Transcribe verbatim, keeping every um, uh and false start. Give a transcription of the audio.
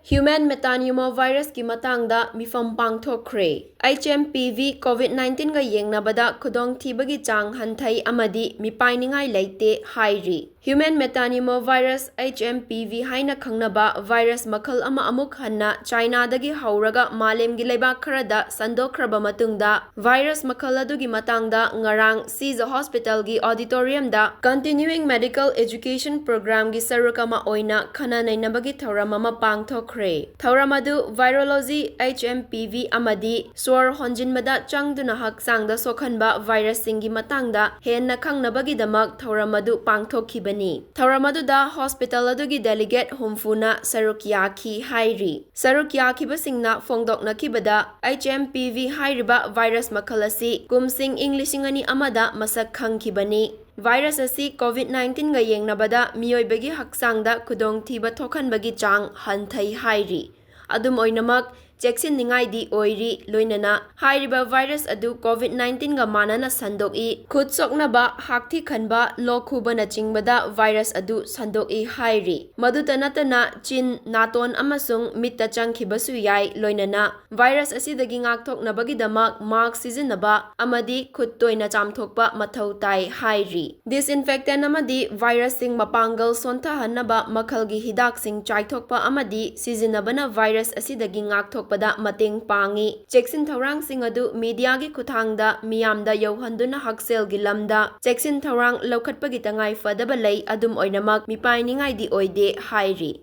Human metapneumovirusꯀꯤ ꯃꯇꯥꯡꯗ ꯃꯤꯐꯝ ꯄꯥꯡꯊꯣꯛꯈ꯭ꯔꯦ꯫ H M P V COVID nineteenꯒ ꯌꯦꯡꯅꯕꯗ ꯈꯨꯗꯣꯡꯊꯤꯕꯒꯤ ꯆꯥꯡ ꯍꯟꯊꯩ ꯑꯃꯗꯤ ꯃꯤꯄꯥꯏꯅꯤꯡꯉꯥꯏ ꯂꯩꯇꯦ ꯍꯥꯏꯔꯤ꯫ Human metapneumovirus, H M P V ꯍꯥꯏꯅ ꯈꯪꯅꯕ ꯚꯥꯏꯔꯁ ꯃꯈꯜ ꯑꯃ ꯑꯃꯨꯛ ꯍꯟꯅ ꯆꯥꯏꯅꯥꯗꯒꯤ ꯍꯧꯔꯒ ꯃꯥꯂꯦꯝꯒꯤ ꯂꯩꯕꯥꯛ ꯈꯔꯗ ꯁꯟꯗꯣꯛꯈ꯭ꯔꯕ ꯃꯇꯨꯡꯗ, ꯚꯥꯏꯔꯁ ꯃꯈꯜ ꯑꯗꯨꯒꯤ ꯃꯇꯥꯡꯗ ꯉꯔꯥꯡ ꯁꯤꯖ ꯍꯣꯁꯄꯤꯇꯥꯜꯒꯤ auditoriumꯗ Continuing Medical Education Programꯒꯤ ꯁꯔꯨꯛ ꯑꯃ ꯑꯣꯏꯅ ꯈꯟꯅ ꯅꯩꯅꯕꯒꯤ ꯊꯧꯔꯝ ꯑꯃ ꯄꯥꯡꯊꯣꯛꯈ꯭ꯔꯦ꯫ ꯊꯧꯔꯝ ꯑꯗꯨ virology, H M P V ꯑꯃꯗꯤ ꯁꯣꯔ ꯍꯣꯟꯖꯤꯟꯕꯗ ꯆꯪꯗꯨꯅ ꯍꯛꯆꯥꯡꯗ ꯁꯣꯛꯍꯟꯕ ꯚꯥꯏꯔꯁꯁꯤꯡꯒꯤ ꯃꯇꯥꯡꯗ ꯍꯦꯟꯅ ꯈꯪꯅꯕꯒꯤꯗꯃꯛ ꯊꯧꯔꯝ ꯑꯗꯨ ꯄꯥꯡꯊꯣꯛꯈꯤꯕꯅꯤ꯫ ꯊꯧꯔꯝ ꯑꯗꯨꯗ ꯍꯣꯁꯄꯤꯇꯥꯜ ꯑꯗꯨꯒꯤ delegate ꯍꯨꯝꯐꯨꯅ ꯁꯔꯨꯛ ꯌꯥꯈꯤ ꯍꯥꯏꯔꯤ꯫ ꯁꯔꯨꯛ ꯌꯥꯈꯤꯕꯁꯤꯡꯅ ꯐꯣꯡꯗꯣꯛꯅꯈꯤꯕꯗ, H M P V ꯍꯥꯏꯔꯤꯕ ꯚꯥꯏꯔꯁ ꯃꯈꯜ ꯑꯁꯤ ꯀꯨꯝꯁꯤꯡ ꯏꯪ ꯂꯤꯁꯤꯡ ꯑꯅꯤ ꯑꯃꯗ ꯃꯁꯛ ꯈꯪꯈꯤꯕꯅꯤ꯫ ꯚꯥꯏꯔꯁ ꯑꯁꯤ COVID nineteenꯒ ꯌꯦꯡꯅꯕꯗ ꯃꯤꯑꯣꯏꯕꯒꯤ ꯍꯛꯆꯥꯡꯗ ꯈꯨꯗꯣꯡꯊꯤꯕ ꯊꯣꯛꯍꯟꯕꯒꯤ ꯆꯥꯡ ꯍꯟꯊꯩ ꯍꯥꯏꯔꯤ꯫ ꯑꯗꯨꯝ ꯑꯣꯏꯅꯃꯛ, ꯆꯦꯛꯁꯤꯟꯅꯤꯡꯉꯥꯏꯗꯤ ꯑꯣꯏꯔꯤ, ꯂꯣꯏꯅꯅ ꯍꯥꯏꯔꯤꯕ ꯚꯥꯏꯔꯁ ꯑꯗꯨ COVID nineteenꯒ ꯃꯥꯟꯅꯅ ꯁꯟꯗꯣꯛꯏ꯫ ꯈꯨꯠ ꯁꯣꯛꯅꯕ, ꯍꯥꯛꯊꯤ ꯈꯟꯕ, ꯂꯣꯛ ꯈꯨꯕꯅꯆꯤꯡꯕꯗ ꯚꯥꯏꯔꯁ ꯑꯗꯨ ꯁꯟꯗꯣꯛꯏ ꯍꯥꯏꯔꯤ꯫ ꯃꯗꯨꯇ ꯅꯠꯇꯅ ꯆꯤꯟ, ꯅꯥꯇꯣꯟ ꯑꯃꯁꯨꯡ ꯃꯤꯠꯇ ꯆꯪꯈꯤꯕꯁꯨ ꯌꯥꯏ, ꯂꯣꯏꯅꯅ ꯚꯥꯏꯔꯁ ꯑꯁꯤꯗꯒꯤ ꯉꯥꯛꯊꯣꯛꯅꯕꯒꯤꯗꯃꯛ mask ꯁꯤꯖꯤꯟꯅꯕ ꯑꯃꯗꯤ ꯈꯨꯠ ꯇꯣꯏꯅ ꯆꯥꯝꯊꯣꯛꯄ ꯃꯊꯧ ꯇꯥꯏ ꯍꯥꯏꯔꯤ꯫ Disinfectant ꯑꯃꯗꯤ ꯚꯥꯏꯔꯁꯁꯤꯡ ꯃꯄꯥꯡꯒꯜ ꯁꯣꯟꯊꯍꯟꯅꯕ ꯃꯈꯜꯒꯤ ꯍꯤꯗꯥꯛꯁꯤꯡ ꯆꯥꯏꯊꯣꯛꯄ ꯑꯃꯗꯤ ꯁꯤꯖꯤꯟꯅꯕꯅ ꯚꯥꯏꯔꯁ ꯑꯁꯤꯗꯒꯤ ꯉꯥꯛꯊꯣꯛꯄꯗ ꯃꯇꯦꯡ ꯄꯥꯡꯏ꯫ ꯆꯦꯛꯁꯤꯟ ꯊꯧꯔꯥꯡꯁꯤꯡ ꯑꯗꯨ ꯃꯤꯗꯤꯌꯥꯒꯤ ꯈꯨꯠꯊꯥꯡꯗ ꯃꯤꯌꯥꯝꯗ ꯌꯧꯍꯟꯗꯨꯅ ꯍꯛꯁꯦꯜꯒꯤ ꯂꯝꯗ ꯆꯦꯛꯁꯤꯟ ꯊꯧꯔꯥꯡ ꯂꯧꯈꯠꯄꯒꯤ ꯇꯉꯥꯏ ꯐꯗꯕ ꯂꯩ, ꯑꯗꯨꯝ ꯑꯣꯏꯅꯃꯛ ꯃꯤꯄꯥꯏꯅꯤꯡꯉꯥꯏꯗꯤ ꯑꯣꯏꯗꯦ ꯍꯥꯏꯔꯤ꯫